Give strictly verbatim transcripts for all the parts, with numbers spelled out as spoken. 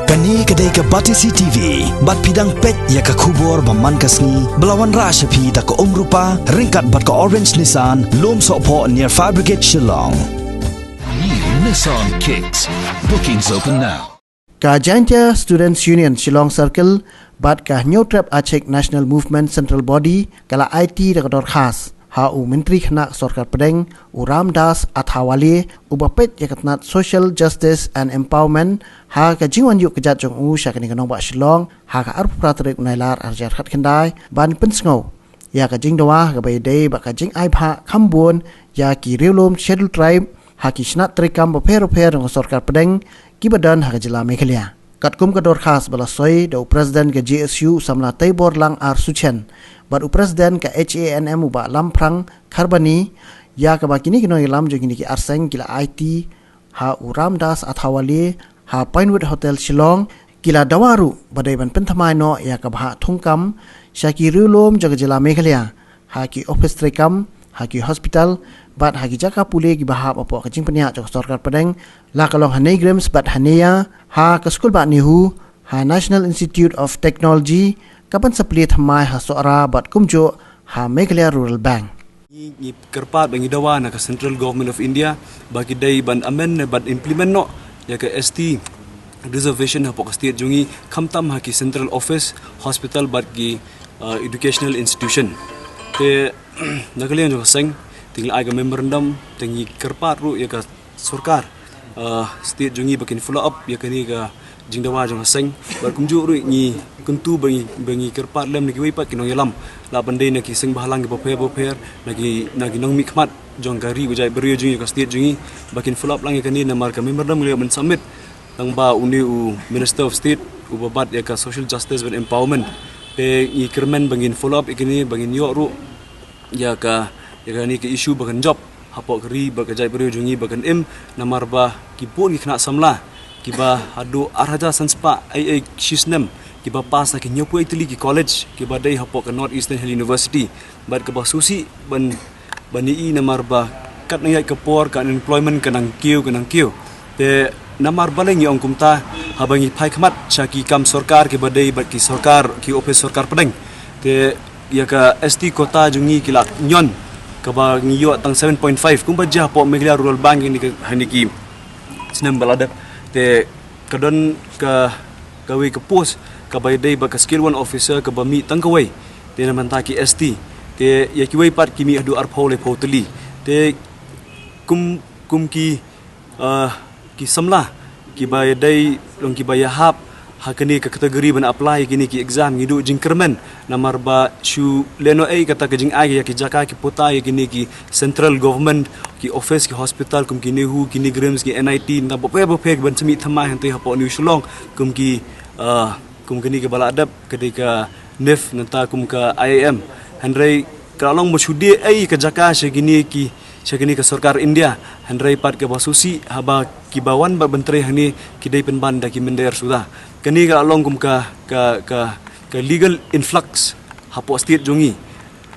Kane ka dei ka Batesi T V, bad phi dang peit ïa ka khubor ba man ka sngi, ba la wanrah sha phi da ka Umrupa, ryngkat bad ka Orange Nissan, Lum Sohphoh near Fire Brigade Shillong. New Nissan Kicks. Bookings open now. Ka Jaintia Students Union Shillong Circle bad ka Hynñiewtrep Achik National Movement Central Body ka la aiti da ka dorkhas ha u Myntri Khynnah Sorkar Pdeng, u Ramdas Athawale, uba peit ïa ka tnat Social Justice and Empowerment, ha ka jingwan ïuh kjat jong u sha kane ka nongbah Shillong ha ka arphew phra tarik u Nailar arhajar khatkhyndai, ban pynsngew ïa ka jingdawa kaba ïadei bad ka jingai bhah kham bun ïa ki riewlum Scheduled Tribe ha ki shnat treikam bapher bapher jong ka Sorkar Pdeng kiba don ha ka jylla Meghalaya. Katkum ka dorkhas ba la soi da u President ka J S U, u samla Teiborlang R Suchen, bad u President ka H A N M, u Bah Lamphrang Kharbani, ïa kaba kine ki nongïalam jong kine ki arseng ki la aiti ha u Ramdas Athawale ha Pinewood Hotel Shillong, ki la dawa ruh ba dei ban pynthymmai noh ïa ka bhah thungkam sha ki riewlum jong ka jylla Meghalaya, ha ki ophis treikam, ha ki hospital, bad ha ki jaka pule kiba hap hapoh ka jingpynïaid jong ka Sorkar Pdeng, la ka long ha NEIGRIHMS bad ha NEIYA, ha ka skul bah NEHU, ha National Institute of Technology, ka ban sa plie thymmai ha Sohra bad kumjuh ha Meghalaya Rural Bank. Ngi, ngi kyrpad bad ngi dawa na ka Central Government of India ba ki dei ban amend ne ban implement noh ïa ka S T reservation hapoh ka state jong ngi, khamtam ha ki central office, hospital bad ki, uh, educational institution. Te na ka liang jong ka seng, te ngi la ai ka memorandum, te ngi kyrpad ruh ïa ka sorkar, uh, state jong ngi ba kin follow up ïa kane ka jingdawa jong ka seng. Bad kumjuh ruh ngi kyntu ba ngi, ba ngi kyrpad lem na kiwei pat ki nongïalam, lah ban dei na ki seng bhalang kiba pher bapher, na ki, na ki nongmihkhmat jong ka ri ba jait briew jong ngi, ka state jong ngi, ba kin follow up lang ïa kane, namar ka memorandum ngi la ïoh ban submit tang ba une u Minister of State uba bat ïa ka Social Justice and Empowerment. Te ngi kyrmen ba ngin follow up ïa kane, ba ngin ïoh ruh ïa ka, ïa kane ka issue ba kan jop hapoh ka ri bad ka jaitbynriew jong ngi ba kan im, namar ba ki bun ki khynnah samla kiba haduh arhajar sanspah ei ei shisnem kiba pass na ki hynñiewphew tylli ki college kiba dei hapoh ka North Eastern Hill University, bad kaba sngewsih ban, ban ïohi namar ba katno ïaid ka por, ka unemployment ka nang kiew, ka nang kiew. Te namar balei ngi ong kumta, haba ngi phai khmat sha ki kam sorkar kiba dei bad ki sorkar, ki ophis sorkar pdeng, te ïa ka S T quota jong ngi ki la ñion, kaba ngi ïoh tang seven point five, kumba jia hapoh Meghalaya Rural Bank hangne ki, hangne ki snem ba la dep. Te ka don ka, kawei ka post kaba dei bad ka Scale One Officer kaba mih tang kawei, te na bynta ki S T. Te ïa kiwei pat ki mih haduh arphew laiphew tylli. Te kum, kum ki, ah, ki samla kiba ïadei, long kiba ïahap ha kane ka category ban apply kine ki exam, ngi duh jingkyrmen namar ba shu lehnohei kata ka jingai ïa ki jaka, ki pota ïa kine ki central government, ki office, ki hospital kum ki NEHU, ki NEIGRIHMS, ki N I T, nangta bapher bapher kiban sa mih thymmai hangtei hapoh New Shillong, kum ki, ah, kum kane kaba la dep ka dei ka NIFT, nangta kum ka I I M. Hynrei ka la long ba shu die ei ka jaka sha kine ki, sha kine ka sorkar India. Hynrei pat kaba sngewsih, haba kiba wan bad ban trei hangne ki dei pynban da ki mynder suda. Kane ka la long kum ka, ka, ka, ka legal influx hapoh state jong ngi.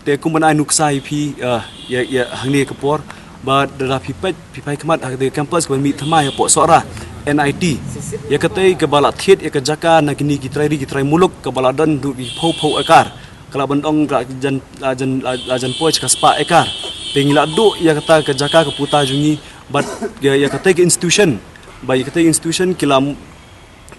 Te kum ban ai nuksa ïa phi, ah, ïa, ïa hangne ka por, ba lada phi peit, phi phai khmat ha katei ka campus kaba mih thymmai hapoh Sohra, N I T, ïa katei kaba la thied ïa ka jaka na kine ki trai ri ki trai muluk, kaba la don haduh ki phew phew ekar. Ka la ban ong ka la jan, la jan, la, la jan poi sha ka spah ekar. Te ngi la duh ïa kata ka jaka, ka pota jong ngi, bad ïa, ïa katei ka institution, ba ïa katei institution ki la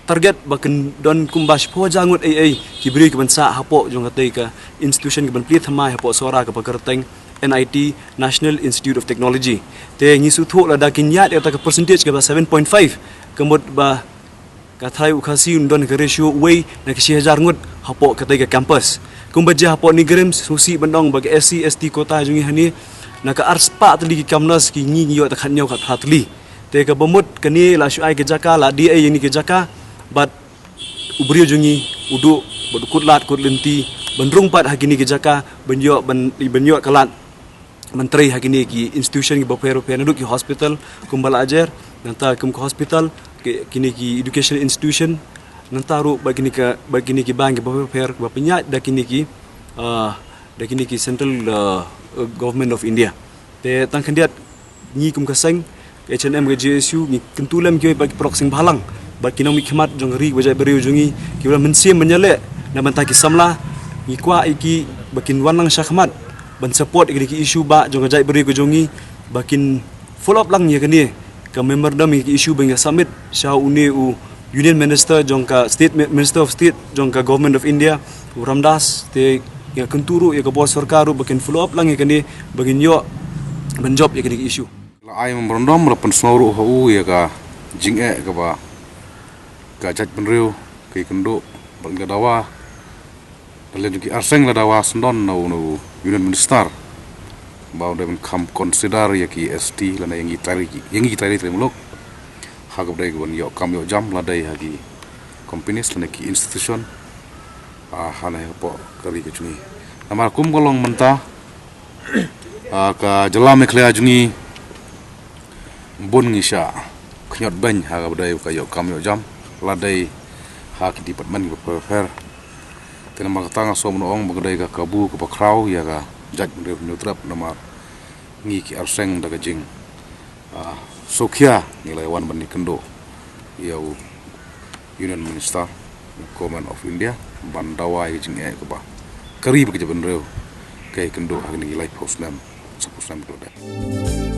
target ba kan don kumba shiphew hajar ngut ei ei ki briew kiban sah hapoh jong katei ka institution kaban plie thymmai hapoh Sohra kaba kyrteng N I T, National Institute of Technology. Te ngi sngewthuh lada kin ïaid ïa kata ka percentage kaba seven point five, ka mut ba ka tharai u Khasi un don ka ratio uwei na ki shi hajar ngut hapoh katei ka campus. Kumba jia hapoh NEIGRIHMS, sngewsih ban ong ba ka S C S T quota jong ngi hangne, na ka arspah tylli ki kam nurse, ki ngi ngi ïoh tang khathynñiew khatphra tylli. Te kaba mut kane la shu ai ka jaka, la die ei ïa kane ka jaka bad u briew jong ngi u duh bad u kut lad kut lynti ban rung pat ha kine ki jaka, ban ïoh, ban, ban ïoh ka lad ban trei ha kine ki institution kiba pher bapher, naduh ki hospital kumba la jer, nangta kum ka hospital, ki, kine ki education institution, nangta ruh bad kine ka, bad kine ki bank kiba pher bapher ba pynïaid da kine ki, ah, da kine ki central, ah, government of India. Te tang khyndiat ngi kum ka seng, ka H A N M, ka J S U, ngi kyntu lem kiwei pat ki paralok seng bhalang Ba ki nongmihkhmat jong ka ri bad jaitbynriew jong ngi kiba la mynsiem ban ïaleh na bynta ki samla, ngi kwah ïa ki ba kin wan lang shakhmat ban support ïa ki issue ba jong ka jaitbynriew ka jong ngi, ba kin follow up lang ïa kane ka memorandum, ïa ki issue ba ngi submit sha une u Union Minister jong ka State, Minister of State jong ka Government of India, u Ramdas. Te ngi kyntu ruh ïa ka bor sorkar ruh ba kin follow up lang ïa kane, ba ngin ïoh ban jop ïa kane ka issue. La ai memorandum, la pynsngew ruh ha u ïa ka jingeh kaba ka jaitbynriew ka ïakynduh bad ka dawa. Lada jong ki arseng la dawa syndon na u, na u Union Minister ba u dei ban kham consider ïa ki S T lane ïa ngi trai, ïa ngi trai, trai muluk ha kaba dei ka ban ïoh kam ïoh jam, la dei ha ki companies lane ki institution, ah, ha ne hapoh ka ri ka jong ngi. Namar kum ka long mynta, ah, ka jylla Meghalaya jong ngi bun ngi shah khñiot beiñ ha kaba dei ka ïoh kam ïoh jam, la dei ha ki department kiba pher pher. Te namar kata nga sngew ban ong ba ka dei ka kabu kaba khraw ïa ka jaitbynriew Hynñiewtrep, namar ngi ki arseng da ka jing, ah, sngewkhia ngi la wan ban ïakynduh ïa u Union Minister, Government of India, ban dawa ïa ka jingeh kaba ka ri bad ka jaitbynriew ka ïakynduh ha kine ki laiphew snem, sawphew snem ka la dep.